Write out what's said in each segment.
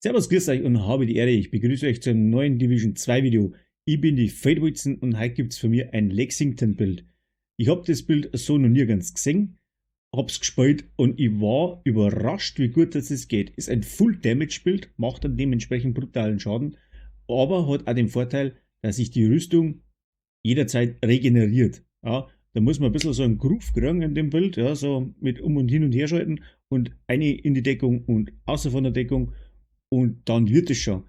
Servus, grüß euch und habe die Ehre. Ich begrüße euch zu einem neuen Division 2 Video. Ich bin die Fade und heute gibt es von mir ein Lexington Build. Ich habe das Build so noch nirgends gesehen, hab's gespielt und ich war überrascht, wie gut das es geht. Ist ein Full Damage Build, macht dann dementsprechend brutalen Schaden, aber hat auch den Vorteil, dass sich die Rüstung jederzeit regeneriert. Ja, da muss man ein bisschen so einen Groove kriegen in dem Build, ja, so mit um und hin und her schalten und eine in die Deckung und außer von der Deckung und dann wird es schon.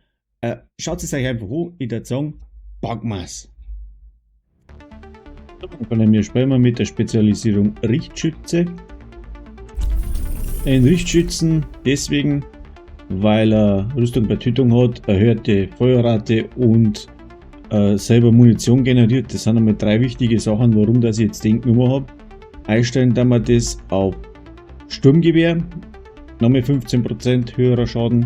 Schaut es euch einfach an, ich würde sagen, packen wir's. Dann wir spielen wir mit der Spezialisierung Richtschütze. Ein Richtschützen deswegen, weil er Rüstung bei Tötung hat, erhöhte Feuerrate und selber Munition generiert. Das sind einmal drei wichtige Sachen, warum das ich jetzt den genommen habe. Einstellen dann wir das auf Sturmgewehr, nochmal 15% höherer Schaden,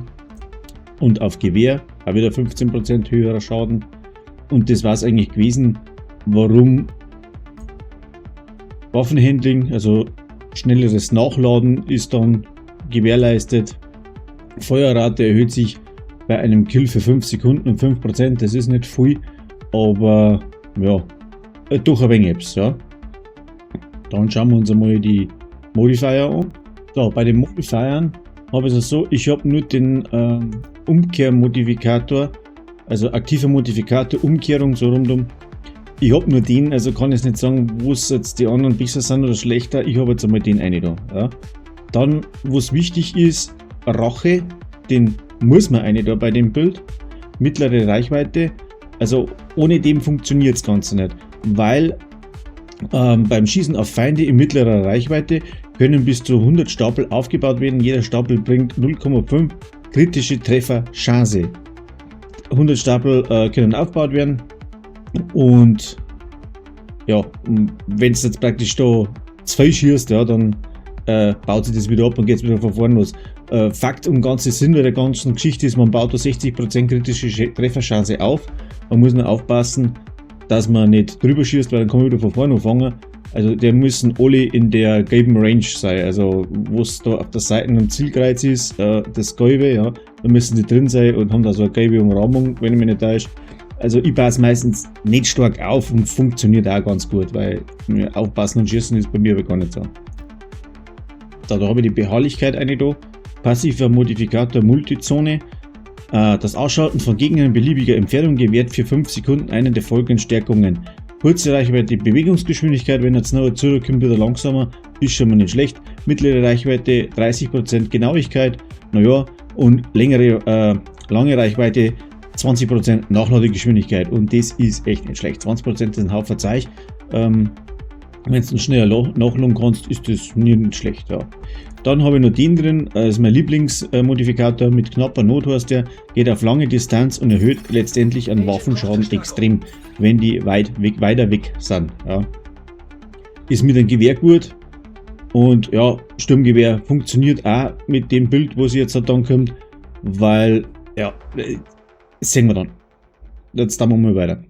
und auf Gewehr auch wieder 15% höherer Schaden. Und das war es eigentlich gewesen, warum Waffenhandling, also schnelleres Nachladen ist dann gewährleistet. Feuerrate erhöht sich bei einem Kill für 5 Sekunden um 5%, das ist nicht viel, aber ja, doch ein wenig etwas, ja. Dann schauen wir uns einmal die Modifier an. So, bei den Modifiern habe ich es so, ich habe nur den Umkehrmodifikator, also aktiver Modifikator, Umkehrung, so rundum. Ich habe nur den, also kann ich nicht sagen, wo es jetzt die anderen besser sind oder schlechter. Ich habe jetzt einmal den eine da. Ja. Dann, was wichtig ist, Rache, den muss man eine da bei dem Build. Mittlere Reichweite, also ohne dem funktioniert das Ganze nicht, weil beim Schießen auf Feinde in mittlerer Reichweite können bis zu 100 Stapel aufgebaut werden. Jeder Stapel bringt 0,5 kritische Trefferchance. 100 Stapel können aufgebaut werden und ja, wenn es jetzt praktisch da zwei schießt, ja, dann baut sich das wieder ab und geht wieder von vorne los. Fakt und ganze Sinn der ganzen Geschichte ist, man baut da 60% kritische Trefferchance auf. Man muss nur aufpassen, dass man nicht drüber schießt, weil dann kann man wieder von vorne anfangen. Also der müssen alle in der gelben Range sein, also wo es da auf der Seite ein Zielkreuz ist, das gelbe, ja, da müssen die drin sein und haben da so eine gelbe Umrahmung, wenn ich mich nicht täusche. Also ich passe meistens nicht stark auf und funktioniert auch ganz gut, weil aufpassen und schießen ist bei mir aber gar nicht so. Da habe ich die Beharrlichkeit eine da. Passiver Modifikator Multizone. Das Ausschalten von Gegnern in beliebiger Entfernung gewährt für 5 Sekunden eine der folgenden Stärkungen. Kurze Reichweite, Bewegungsgeschwindigkeit, wenn jetzt noch zurückkommt, wieder langsamer, ist schon mal nicht schlecht. Mittlere Reichweite 30% Genauigkeit, naja, und lange Reichweite 20% Nachladegeschwindigkeit, und das ist echt nicht schlecht. 20% ist ein Haufen Zeug. Wenn du schneller nachladen kannst, ist das nicht schlecht. Ja. Dann habe ich noch den drin, das ist mein Lieblingsmodifikator, mit knapper Not heißt der, geht auf lange Distanz und erhöht letztendlich einen Waffenschaden extrem, wenn die weit weg, weiter weg sind. Ja. Ist mit einem Gewehr gut und ja, Sturmgewehr funktioniert auch mit dem Build, was jetzt dann kommt, weil, ja, sehen wir dann. Jetzt da wir mal weiter.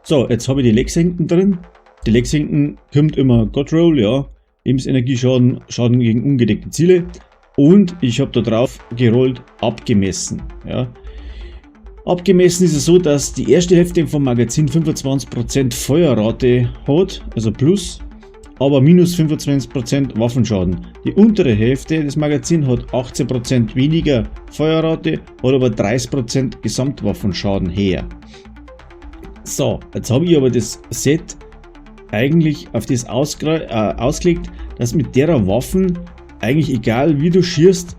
So, jetzt habe ich die Lexington drin. Die Lexington kommt immer God Roll, ja. Lebensenergieschaden, Schaden gegen ungedeckte Ziele. Und ich habe da drauf gerollt, abgemessen. Ja. Abgemessen ist es so, dass die erste Hälfte vom Magazin 25% Feuerrate hat, also plus, aber minus 25% Waffenschaden. Die untere Hälfte des Magazins hat 18% weniger Feuerrate, hat aber 30% Gesamtwaffenschaden her. So, jetzt habe ich aber das Set eigentlich auf das ausgelegt, dass mit der Waffen eigentlich egal, wie du schießt,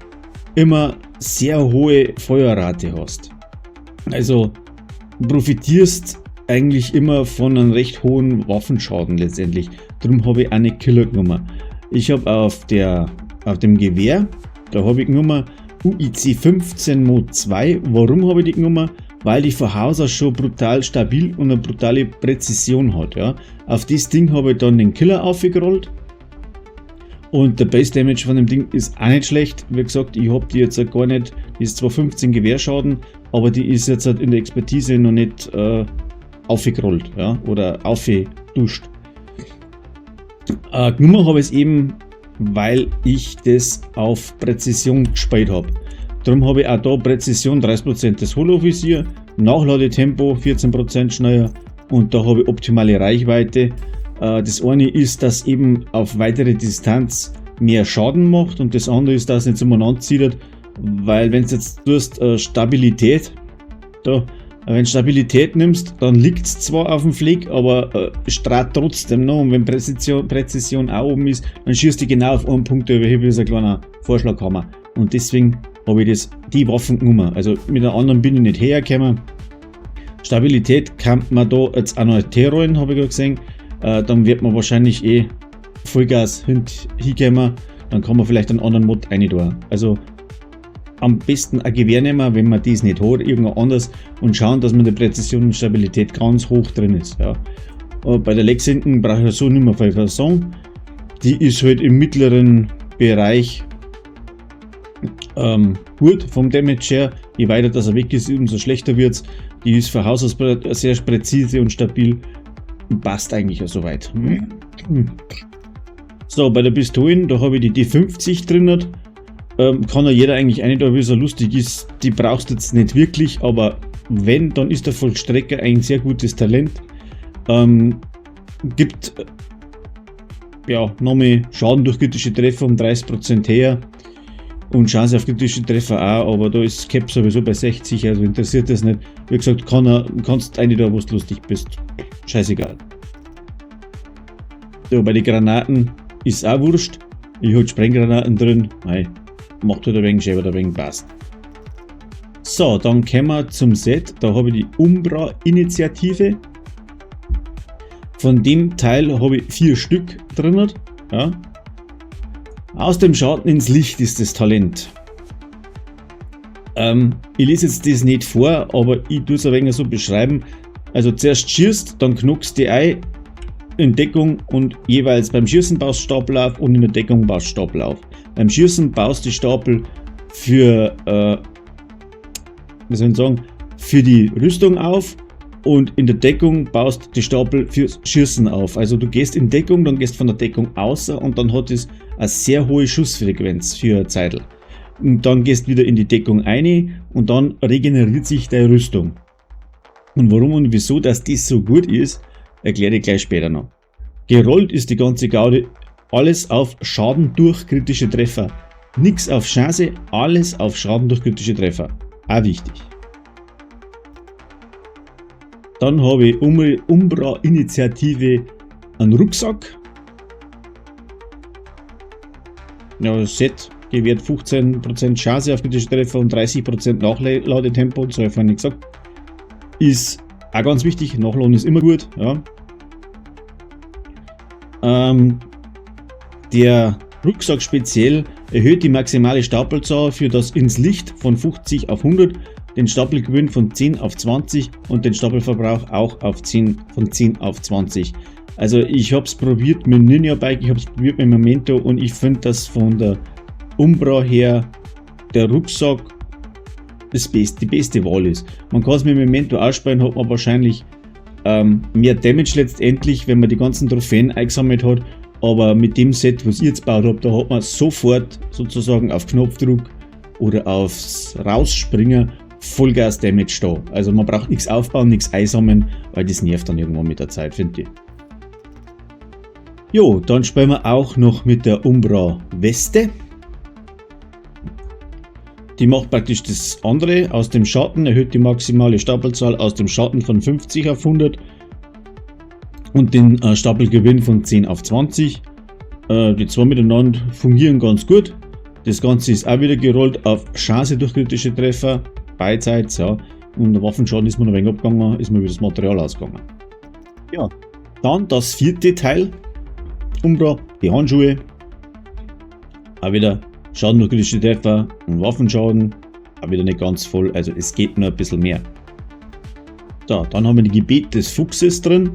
immer sehr hohe Feuerrate hast. Also profitierst eigentlich immer von einem recht hohen Waffenschaden letztendlich. Darum habe ich eine Killer genommen. Ich habe auf dem Gewehr, da habe ich genommen UIC 15 Mod 2. Warum habe ich die genommen? Weil die von Haus aus schon brutal stabil und eine brutale Präzision hat. Ja. Auf das Ding habe ich dann den Killer aufgerollt. Und der Base Damage von dem Ding ist auch nicht schlecht. Wie gesagt, ich habe die jetzt gar nicht, die ist zwar 15 Gewehrschaden, aber die ist jetzt halt in der Expertise noch nicht aufgerollt, ja, oder aufgeduscht. Genommen habe ich es eben, Weil ich das auf Präzision gespielt habe. Darum habe ich auch da Präzision 30% des Holo-Visier, Nachladetempo 14% schneller und da habe ich optimale Reichweite. Das eine ist, dass eben auf weitere Distanz mehr Schaden macht und das andere ist, dass es nicht umeinander zieht, weil wenn du jetzt tust Stabilität, da, wenn du Stabilität nimmst, dann liegt es zwar auf dem Fleck, aber strahlt trotzdem noch. Und wenn Präzision auch oben ist, dann schießt die genau auf einen Punkt über, wie so ein kleiner Vorschlaghammer. Und deswegen habe ich die Waffen genommen. Also mit der anderen bin ich nicht hergekommen. Stabilität kann man da jetzt auch noch T-Rollen, habe ich gerade gesehen. Dann wird man wahrscheinlich eh Vollgas hinkommen. Dann kann man vielleicht einen anderen Mod rein tun. Also am besten ein Gewehr nehmen, wenn man dies nicht hat, irgendwo anders und schauen, dass man die Präzision und Stabilität ganz hoch drin ist. Ja. Bei der Lexington brauche ich so nicht mehr viel sagen. Die ist halt im mittleren Bereich gut vom Damage her. Je weiter das er weg ist, umso schlechter wird es. Die ist von Haus aus sehr präzise und stabil. Passt eigentlich auch soweit. So, bei der Pistolen, da habe ich die D50 drin. Kann ja jeder eigentlich eine da, wie so lustig ist. Die brauchst du jetzt nicht wirklich, aber wenn, dann ist der Vollstrecker ein sehr gutes Talent. Gibt ja nochmal Schaden durch kritische Treffer um 30% her und Chance auf kritische Treffer auch, aber da ist Cap sowieso bei 60, also interessiert das nicht. Wie gesagt, kannst eine da, wo du lustig bist. Scheißegal. So, bei den Granaten ist auch wurscht. Ich hab Sprenggranaten drin. Nein, macht halt ein wenig schön, ein wenig passt. So, dann kommen wir zum Set. Da habe ich die Umbra-Initiative. Von dem Teil habe ich 4 Stück drin. Ja. Aus dem Schatten ins Licht ist das Talent. Ich lese jetzt das nicht vor, aber ich tue es ein wenig so beschreiben. Also zuerst schießt, dann knockst die ein in Deckung und jeweils beim Schießen baust Stapel auf und in der Deckung baust Stapel auf. Beim Schießen baust die Stapel für, wie soll ich sagen, für die Rüstung auf und in der Deckung baust die Stapel fürs Schießen auf. Also du gehst in Deckung, dann gehst von der Deckung außer und dann hat es eine sehr hohe Schussfrequenz für eine Zeitl. Und dann gehst wieder in die Deckung ein und dann regeneriert sich deine Rüstung. Und warum und wieso, dass das so gut ist, erkläre ich gleich später noch. Gerollt ist die ganze Gaude alles auf Schaden durch kritische Treffer. Nix auf Chance, alles auf Schaden durch kritische Treffer. Auch wichtig. Dann habe ich Umbra-Initiative einen Rucksack. Ja, Set gewährt 15% Chance auf kritische Treffer und 30% Nachladetempo, das habe ich vorhin gesagt. Ist auch ganz wichtig, Nachladen ist immer gut. Ja. Der Rucksack speziell erhöht die maximale Stapelzahl für das ins Licht von 50 auf 100, den Stapelgewinn von 10 auf 20 und den Stapelverbrauch auch von 10 auf 20. Also ich hab's probiert mit Ninja Bike, ich hab's probiert mit Memento und ich finde, dass von der Umbra her der Rucksack die beste Wahl ist. Man kann es mit Memento ausspielen, hat man wahrscheinlich mehr Damage letztendlich, wenn man die ganzen Trophäen eingesammelt hat. Aber mit dem Set, was ich jetzt gebaut hab, da hat man sofort sozusagen auf Knopfdruck oder aufs Rausspringen Vollgas Damage da. Also man braucht nichts aufbauen, nichts einsammeln, weil das nervt dann irgendwann mit der Zeit, finde ich. Jo, dann spielen wir auch noch mit der Umbra Weste. Die macht praktisch das andere aus dem Schatten, erhöht die maximale Stapelzahl aus dem Schatten von 50 auf 100 und den Stapelgewinn von 10 auf 20. Die zwei miteinander fungieren ganz gut. Das Ganze ist auch wieder gerollt auf Chance durch kritische Treffer, beidseits, ja. Und der Waffenschaden ist mir noch ein wenig abgegangen, ist mir wieder das Material ausgegangen. Ja, dann das vierte Teil, Umbra, die Handschuhe. Auch wieder Schaden durch kritische Treffer und Waffenschaden, auch wieder nicht ganz voll, also es geht nur ein bisschen mehr. So, dann haben wir die Gebet des Fuchses drin.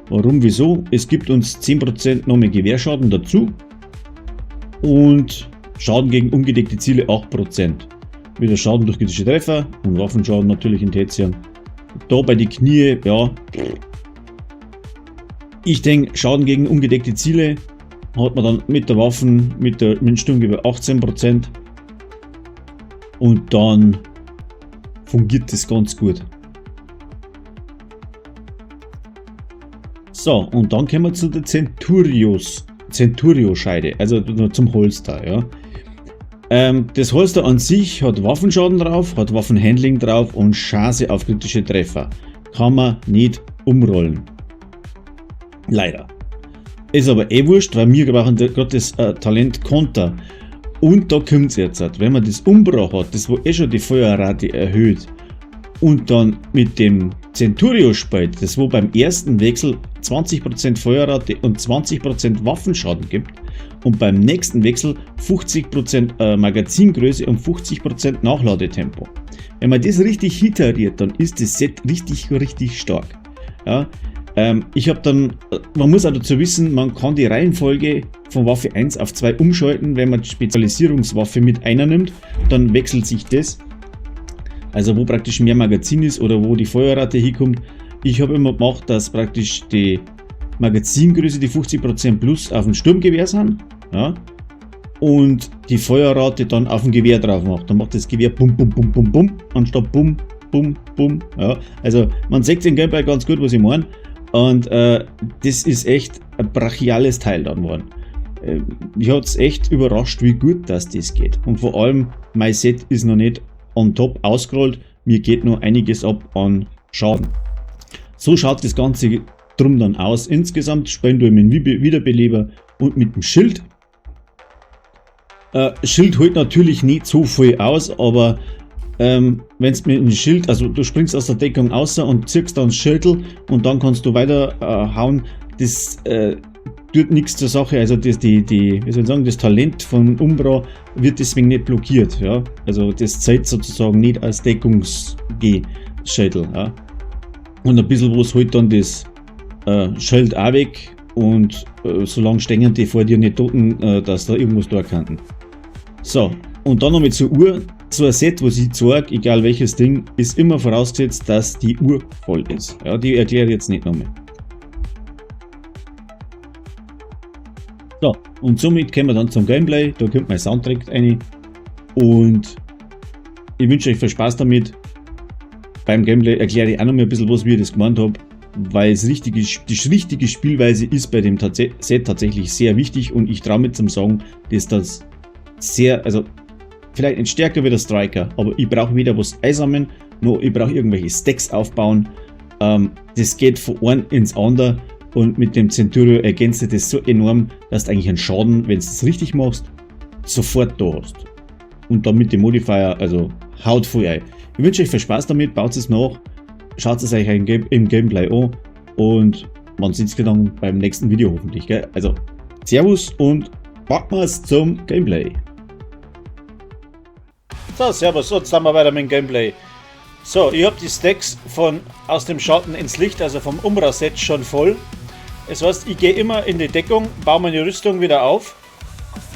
Warum, wieso? Es gibt uns 10% noch mehr Gewehrschaden dazu und Schaden gegen ungedeckte Ziele 8%. Wieder Schaden durch kritische Treffer und Waffenschaden natürlich in Tätchen. Da bei den Knie, ja, ich denke, Schaden gegen ungedeckte Ziele Hat man dann mit der Waffen, mit dem Sturmgewehr 18% und dann fungiert das ganz gut. So, und dann kommen wir zu der Centurio-Scheide, also zum Holster. Ja. Das Holster an sich hat Waffenschaden drauf, hat Waffenhandling drauf und Chance auf kritische Treffer. Kann man nicht umrollen. Leider. Ist aber eh wurscht, weil wir brauchen gerade das Talent Konter. Und da kommt es jetzt, wenn man das Umbra hat, das wo eh schon die Feuerrate erhöht, und dann mit dem Centurio spielt, das wo beim ersten Wechsel 20% Feuerrate und 20% Waffenschaden gibt und beim nächsten Wechsel 50% Magazingröße und 50% Nachladetempo. Wenn man das richtig hitariert, dann ist das Set richtig, richtig stark. Ja, ich habe dann, man muss auch dazu wissen, man kann die Reihenfolge von Waffe 1 auf 2 umschalten, wenn man die Spezialisierungswaffe mit einer nimmt, dann wechselt sich das. Also wo praktisch mehr Magazin ist oder wo die Feuerrate hinkommt. Ich habe immer gemacht, dass praktisch die Magazingröße, die 50% plus auf dem Sturmgewehr sind, ja, und die Feuerrate dann auf dem Gewehr drauf macht. Dann macht das Gewehr bum bum bum bum bum anstatt bum bum bum. Ja. Also man sieht im Gameplay ganz gut, was ich meine. Und das ist echt ein brachiales Teil dann geworden. Mich hat es echt überrascht, wie gut dass das geht. Und vor allem, mein Set ist noch nicht on top ausgerollt. Mir geht noch einiges ab an Schaden. So schaut das Ganze drum dann aus. Insgesamt spielen wir mit dem Wiederbeleber und mit dem Schild. Schild holt natürlich nicht so viel aus, aber wenn es mit dem Schild, also du springst aus der Deckung raus und ziehst dann das Schildl und dann kannst du weiter hauen, das tut nichts zur Sache, also das, wie soll ich sagen, das Talent von Umbra wird deswegen nicht blockiert, ja, also das zählt sozusagen nicht als Deckungsschädel, ja. Und ein bisschen was holt dann das Schild auch weg und solange stehen die vor dir nicht toten, dass da irgendwas da könnten. So, und dann nochmal zur Uhr. So ein Set, was ich zeige, egal welches Ding, ist immer vorausgesetzt, dass die Uhr voll ist. Ja, die erkläre ich jetzt nicht nochmal. So, und somit kommen wir dann zum Gameplay. Da kommt mein Soundtrack rein. Und ich wünsche euch viel Spaß damit. Beim Gameplay erkläre ich auch noch mal ein bisschen was, wie ich das gemeint habe, weil es die richtige Spielweise ist bei dem Set tatsächlich sehr wichtig und ich traue mir zum sagen, dass das sehr, also vielleicht nicht stärker wie der Striker, aber ich brauche weder was einsammeln, noch ich brauche irgendwelche Stacks aufbauen. Das geht von einem ins andere und mit dem Centurio ergänzt sich das so enorm, dass du eigentlich einen Schaden, wenn du es richtig machst, sofort da hast. Und dann mit dem Modifier, also haut voll ein. Ich wünsche euch viel Spaß damit, baut es nach, schaut es euch im Gameplay an und man sieht sich dann beim nächsten Video hoffentlich. Gell? Also Servus und packen wir's zum Gameplay. So, Servus, und jetzt sind wir weiter mit dem Gameplay. So, ich hab die Stacks von aus dem Schatten ins Licht, also vom Umbra-Set schon voll. Das heißt, ich gehe immer in die Deckung, baue meine Rüstung wieder auf,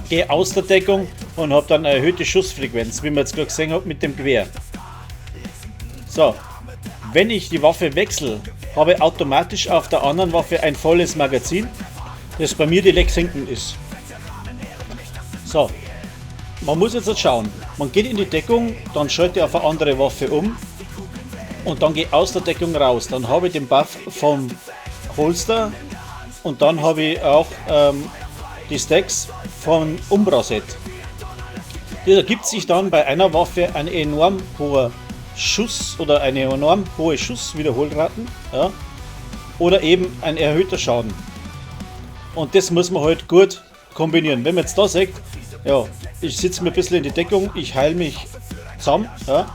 gehe aus der Deckung und hab dann eine erhöhte Schussfrequenz, wie man jetzt gerade gesehen hat mit dem Gewehr. So, wenn ich die Waffe wechsle, habe ich automatisch auf der anderen Waffe ein volles Magazin, das bei mir die Lexington ist. So, man muss jetzt schauen, man geht in die Deckung, dann schalte ich auf eine andere Waffe um und dann gehe ich aus der Deckung raus. Dann habe ich den Buff vom Holster und dann habe ich auch die Stacks vom Umbra-Set. Das ergibt sich dann bei einer Waffe ein enorm hoher Schuss oder eine enorm hohe Schusswiederholraten, ja, oder eben ein erhöhter Schaden. Und das muss man halt gut kombinieren. Wenn man jetzt da sagt, ja, ich sitze mir ein bisschen in die Deckung, ich heile mich zusammen. Ja.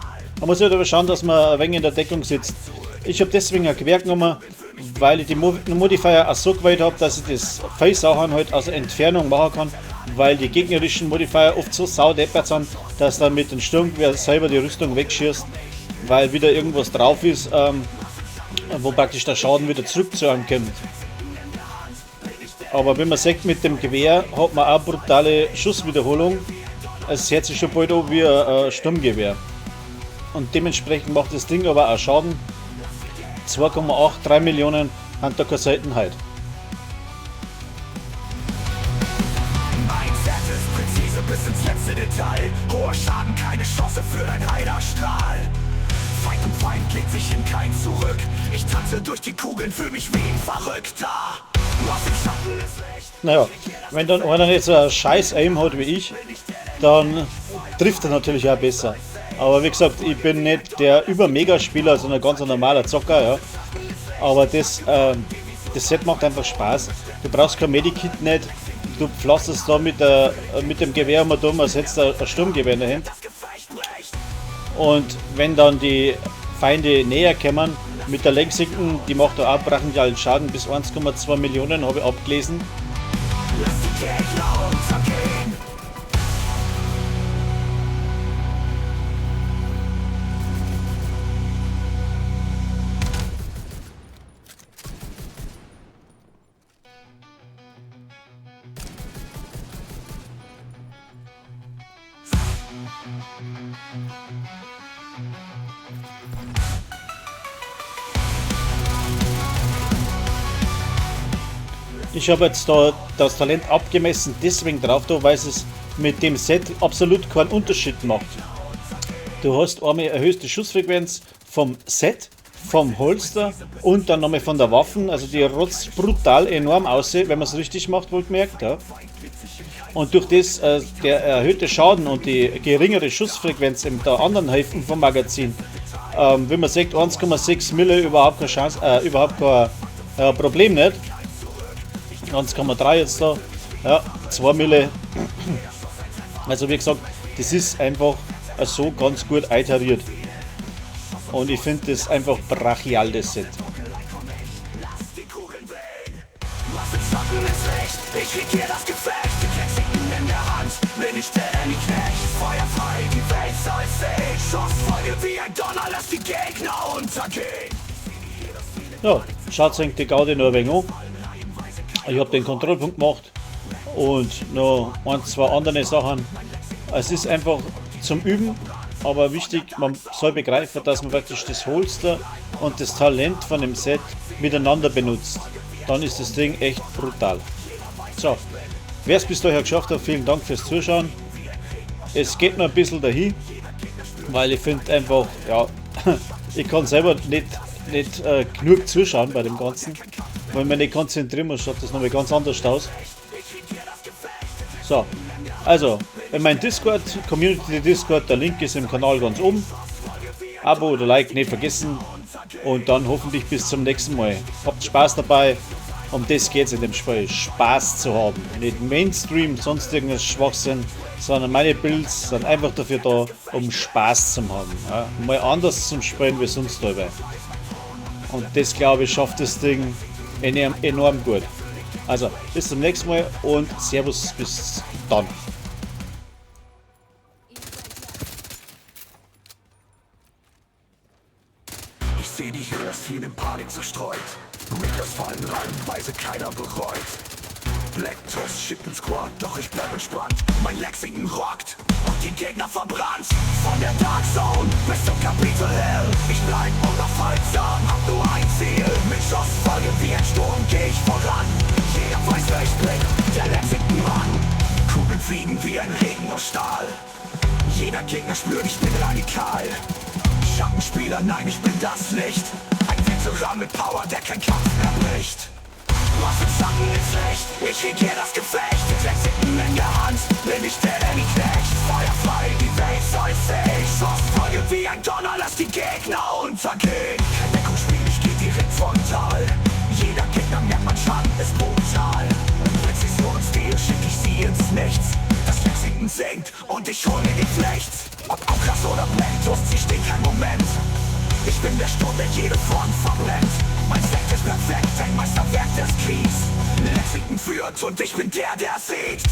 Man muss halt aber schauen, dass man ein wenig in der Deckung sitzt. Ich habe deswegen ein Gewehr genommen, weil ich die Modifier auch so gewählt habe, dass ich das Face-Sachen halt aus der Entfernung machen kann, weil die gegnerischen Modifier oft so saudeppert sind, dass dann mit dem Sturmgewehr selber die Rüstung wegschießt, weil wieder irgendwas drauf ist, wo praktisch der Schaden wieder zurück zu einem kommt. Aber wenn man sagt, mit dem Gewehr hat man auch brutale Schusswiederholung. Es hört sich schon bald an wie ein Sturmgewehr. Und dementsprechend macht das Ding aber auch Schaden. 2,83 Millionen haben da keine Seltenheit. Keine Chance für dein Heiderstrahl. Feind um Feind legt sich in kein zurück. Ich tanze durch die Kugeln, fühl mich wie ein Verrückter. Aus dem Schatten ist Licht. Naja, wenn dann einer nicht so ein scheiß Aim hat wie ich, dann trifft er natürlich auch besser. Aber wie gesagt, ich bin nicht der Über-Mega-Spieler, sondern ganz ein normaler Zocker, ja. Aber das Set macht einfach Spaß. Du brauchst kein Medikit nicht. Du pflasterst da mit dem Gewehr immer dumm, als hättest du ein Sturmgewehr in der Hand. Und wenn dann die Feinde näher kommen, mit der Lexington, die macht da auch brachialen Schaden, bis 1,2 Millionen, habe ich abgelesen. Lass die Gegner untergehen. Ich habe jetzt da das Talent abgemessen, deswegen drauf da, weil es mit dem Set absolut keinen Unterschied macht. Du hast einmal erhöhte Schussfrequenz vom Set, vom Holster und dann nochmal von der Waffen. Also die rotzt brutal enorm aus, wenn man's richtig macht, wohlgemerkt. Ja. Und durch das der erhöhte Schaden und die geringere Schussfrequenz in der anderen Hälfte vom Magazin, wie man sieht, 1,6 Mille überhaupt keine Chance, überhaupt kein Problem nicht. 1,3 jetzt da, ja, 2 Mille. Also wie gesagt, das ist einfach so ganz gut iteriert. Und ich find das einfach brachial, das Set. Ich regier das Gefecht, die Lexington in der Hand, bin ich der Danny Knecht. Feuer frei, die Welt soll sehen. Schussfolge wie ein Donner, lass die Gegner untergehen. Ja, schaut sich die Gaudi noch ein wenig an. Ich hab den Kontrollpunkt gemacht und noch ein, zwei andere Sachen. Es ist einfach zum Üben, aber wichtig, man soll begreifen, dass man praktisch das Holster und das Talent von dem Set miteinander benutzt. Dann ist das Ding echt brutal. So, wer es bis dahin geschafft hat, vielen Dank fürs Zuschauen. Es geht noch ein bisschen dahin, weil ich find einfach, ja, ich kann selber nicht genug zuschauen bei dem Ganzen. Wenn man nicht konzentrieren muss, schaut das nochmal ganz anders aus. So, also, in meinem Discord, Community Discord, der Link ist im Kanal ganz oben. Abo oder Like nicht vergessen. Und dann hoffentlich bis zum nächsten Mal. Habt Spaß dabei. Um das geht's in dem Spiel, Spaß zu haben. Nicht Mainstream, sonst irgendein Schwachsinn, sondern meine Builds sind einfach dafür da, um Spaß zu haben. Ja? Mal anders zum Spielen wie sonst dabei. Und das, glaube ich, schafft das Ding enorm gut. Also, bis zum nächsten Mal und Servus, bis dann. Ich seh die Heroes hier in Panik zerstreut. Rickers fallen reihenweise, keiner bereut. Black Toast schickt den Squad, doch ich bleib entspannt. Mein Lexington rockt und die Gegner verbrannt. Von der Dark Zone bis zum Capitol Hill. Ich bleib unaufhaltsam, hab nur ein Ziel. Mit Schussfolge wie ein Sturm geh ich voran. Jeder weiß, wer ich bin, der Lexington Mann. Kugeln fliegen wie ein Regen aus Stahl. Jeder Gegner spürt, ich bin radikal. Schattenspieler, nein, ich bin das Licht. Ein Veteran mit Power, der kein Kampf mehr bricht. Was im Schatten ist Licht, ich regier das Gefecht. Mit Lexington in der Hand, bin ich der Danny Knecht. Feuer frei, die Welt soll sehen. Schussfolge wie ein Donner, lass die Gegner untergehen. Kein Deckungsspiel, ich geh direkt frontal. Jeder Gegner merkt, mein Schaden ist brutal. Mit Präzisionsstil schick ich sie ins Nichts. Das Lexington sinkt und ich hol mir die Pflicht. Ob Outcast oder Black Toast, sie steht kein Moment. Ich bin der Sturm, der jede Front verbrennt. Mein Set ist perfekt, ein Meisterwerk des Kriegs. Lexington führt und ich bin der, der siegt.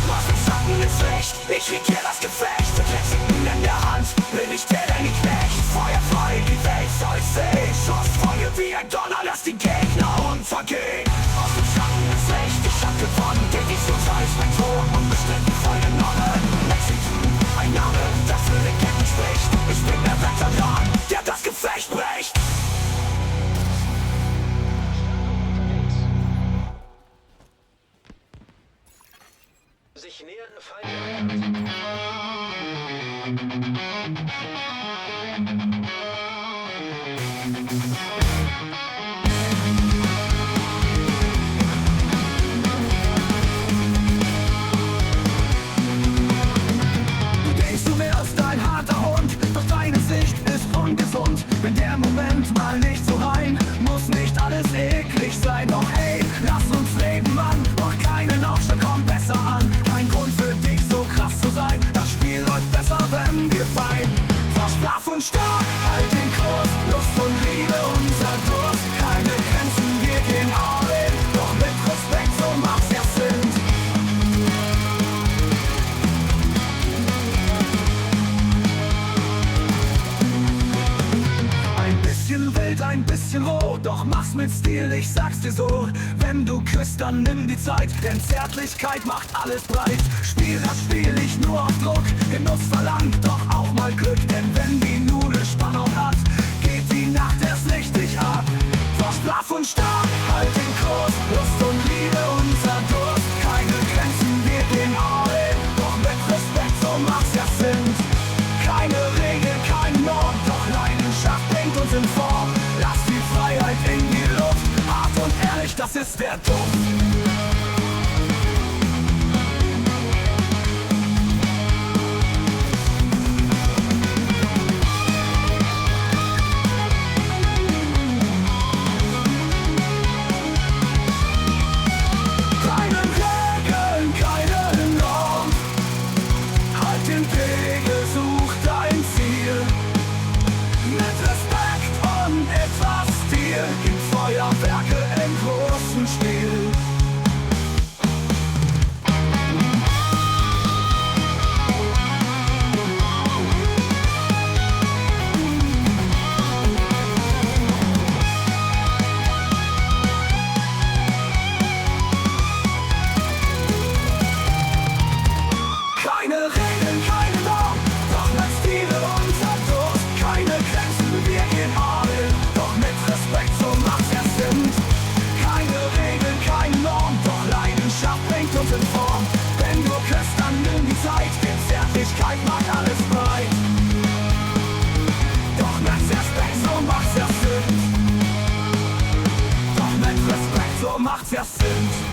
Was im Schatten ist Licht, ich regier das Gefecht. Mit Lexington in der Hand bin ich der Danny Knecht. Feuer frei, die Welt soll sehen. Schussfolge wie ein Donner, lass die Gegner untergehen. Aus dem Schatten ist Licht, ich hab gewonnen. Devision ist mein Tod und bestritten voll genommen. Lexington, ein Name, das für Legenden spricht. Ich bin der Veteran, der das Gefecht bricht. Sich nähernde Feinde. Du denkst, du wärst ein harter Hund, doch deine Sicht ist ungesund. Wenn der Moment mal nicht so rein, muss nicht alles eklig sein. Doch hey, lass uns leben, Mann, mach keinen Aufstand, komm besser an. Kein Grund für dich, so krass zu sein, das Spiel läuft besser, wenn wir fein. Forsch, brav und stark, halt den Kurs, Lust und Liebe, unser Durst. Keine Grenzen, wir gehen all in, doch mit Respekt, so macht's ja Sinn. Ein bisschen wild, ein bisschen roh, doch mach's mit Stil, ich sag's dir so. Wenn du küsst, dann nimm die Zeit, denn Zärtlichkeit macht alles breit. Spiel das Spiel nicht nur auf Druck, Genuss verlangt doch auch mal Glück. Denn wenn die Nudel Spannung hat, geht die Nacht erst richtig ab. Forsch, brav und stark, halt den Kurs, Lust und Liebe, unser Durst. Keine Grenzen, wir gehen all in, doch mit Respekt, so macht's ja Sinn. Keine Regel, kein Norm, doch Leidenschaft bringt uns in Form. Lass die Freiheit in die Luft, hart und ehrlich, das ist der Duft. Keine Regeln, keine Norm, halt den Pegel, such dein Ziel. Mit Respekt und etwas Stil, gib Feuerwerke im großen Stil. Keine Regeln, keine Norm, doch mit Stil unser Durst. Keine Grenzen, wir gehen all in, doch mit Respekt, so macht's ja Sinn. Keine Regeln, keine Norm, doch Leidenschaft bringt uns in Form. Wenn du küsst, dann nimm die Zeit, denn Zärtlichkeit macht alles breit. Doch mit Respekt, so macht's ja Sinn. Doch mit Respekt, so macht's ja Sinn.